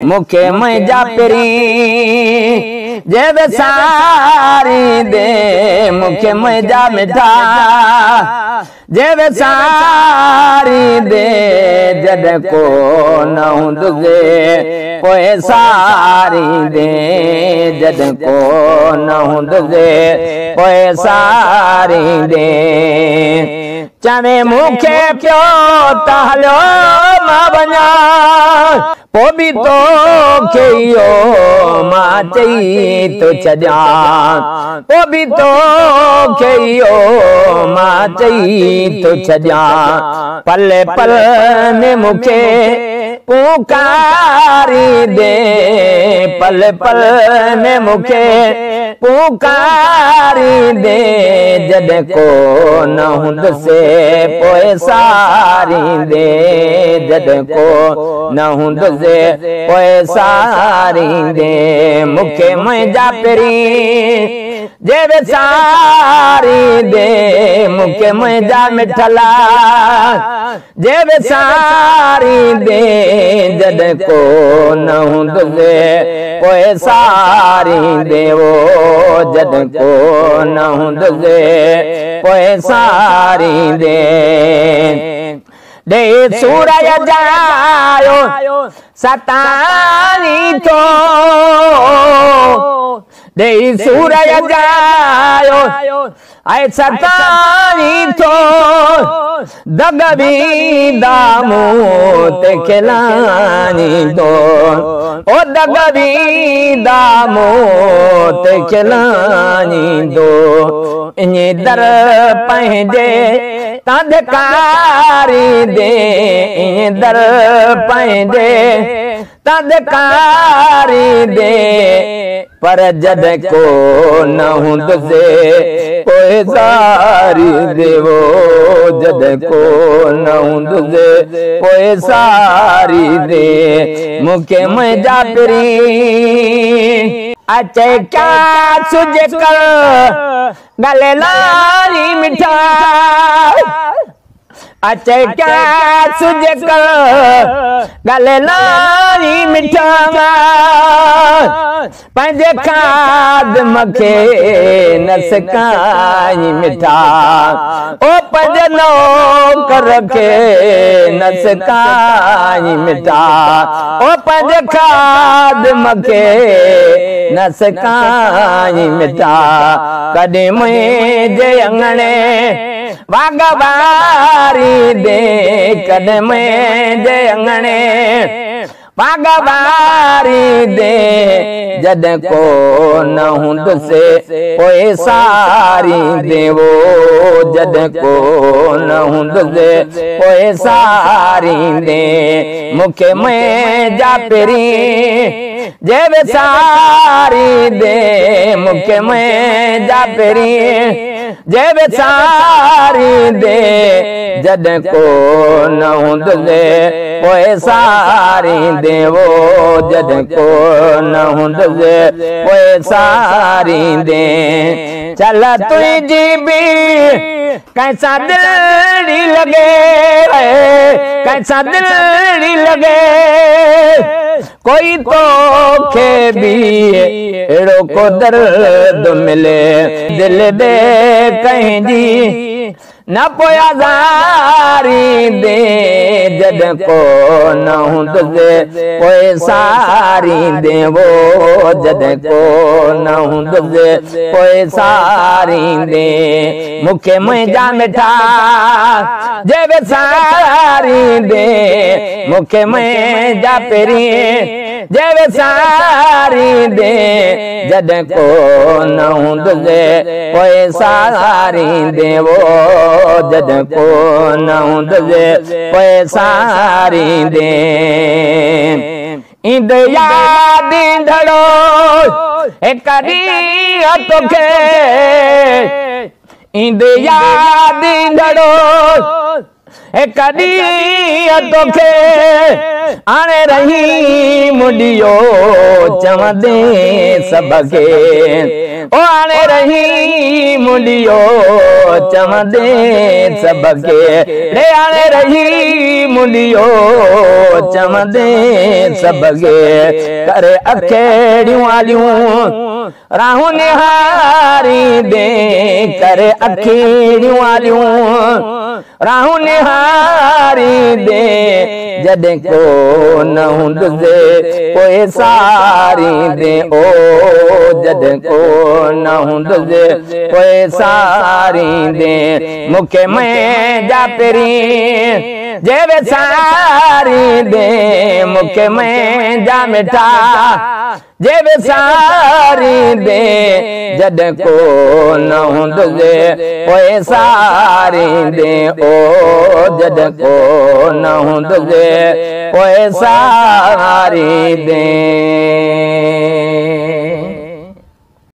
मूंखे मुंहिंजा परीं जे विसारींदे, मूंखे मुंहिंजा मिठा जे विसारींदे, जॾहिं को न हूंदुसि पोइ सारींदे, जॾहिं को न हूंदुसि पोइ सारींदे। चवे मूंखे पियो त हलियो मां वञा, पोइ बि तोखे इहो मां चई थो छॾियां, पोइ बि तोखे इहो मां चई थो छॾियां। पल पल में मूंखे पुकारींदे, पल पल में मूंखे पुकारींदे, जॾहिं को न हूंदुसि पोइ सारींदे, जॾहिं को न हूंदुसि पोइ सारींदे। मूंखे मुंहिंजा परीं जे विसारींदे, मूंखे मुंहिंजा मिठला जे विसारींदे, जॾहिं को न हूंदुसि पोइ सारींदे, ओ जॾहिं को न हूंदुसि पोइ सारींदे। ॾे सूरज जायो सतानी थो, ॾे सूरज जायो ऐं सतानी थो, दग वींदा मूं ते खिलाईंदो, ओ दग वींदा मूं ते खिलाईंदो। ईअं दर पंहिंजे तां धिकारींदे, ईअं दर पंहिंजे तां धिकारींदे, पर जॾहिं को न हूंदुसि पोइ सारींदे, वो जॾहिं को न हूंदुसि पोइ सारींदे। मूंखे मुंहिंजा परीं अचे क्या सुझे कर गले लारी मिठा, अचे क्या सुझे कर गले लारी मिठा, पंहिंजे खाद मूंखे न सिकाई मिठा, ओ पंहिंजे नौकर खे न सिकाई मिठा, ओ पंहिंजे खाद मूंखे न सिकाई मिठा। कॾहिं मुंहिंजे अंगणे वाग वारींदे, कॾहिं मुंहिंजे अंगणे वाग वारींदे, जॾहिं को न हूंदुसि पोइ सारींदे, वो जॾहिं को न हूंदुसि पोइ सारींदे। मूंखे मुंहिंजा परीं जे विसारींदे, मूंखे मुंहिंजा परीं जे विसारींदे, जॾहिं को न हूंदुसि पोइ सारींदे, वो जॾहिं को न हूंदुसि पोइ सारींदे। चल तुंहिंजी बि कंहिंसां दिलि लॻे, कंहिंसां दिलि लॻे, कोई तोखे बि अहिड़ो को दर्द मिले, दिलि ॾे कंहिंजी न पोइ आज़ारींदे, जॾहिं को न हूंदुसि पोइ सारींदे, वो जॾहिं को न हूंदुसि पोइ सारींदे। मूंखे मुंहिंजा मिठा जे विसारींदे, मूंखे मुंहिंजा परीं जे विसारींदे, जॾहिं को न हूंदुसि पोइ सारींदे, वो जॾहिं को न हूंदुसि पोइ सारींदे। ईंदे यादि ईंदड़ो हिकु ॾींहुं तोखे, ईंदे यादि ईंदड़ो هڪ ڏينهن توکي آڻي رحيم ڏيو چوندي سڀ کي، او آڻي رحيم ڏيو چوندي سڀ کي، ڙي آڻي رحيم ڏيو چوندي سڀ کي. ڪري اکيڙيون آليون راهون نهاريندي، ڪري اکيڙيون آليون راهون نهاريندي، جڏهن ڪو نه هوندس پوءِ ساريندي، او جڏهن ڪو نه هوندس پوءِ ساريندي. مون کي منهنجا پرين جي وساريندي، مون کي منهنجا مٺا جي وساريندي، جڏهن ڪو نه هوندس پوءِ ساريندي، او جڏهن ڪو نه هوندس پوءِ ساريندي.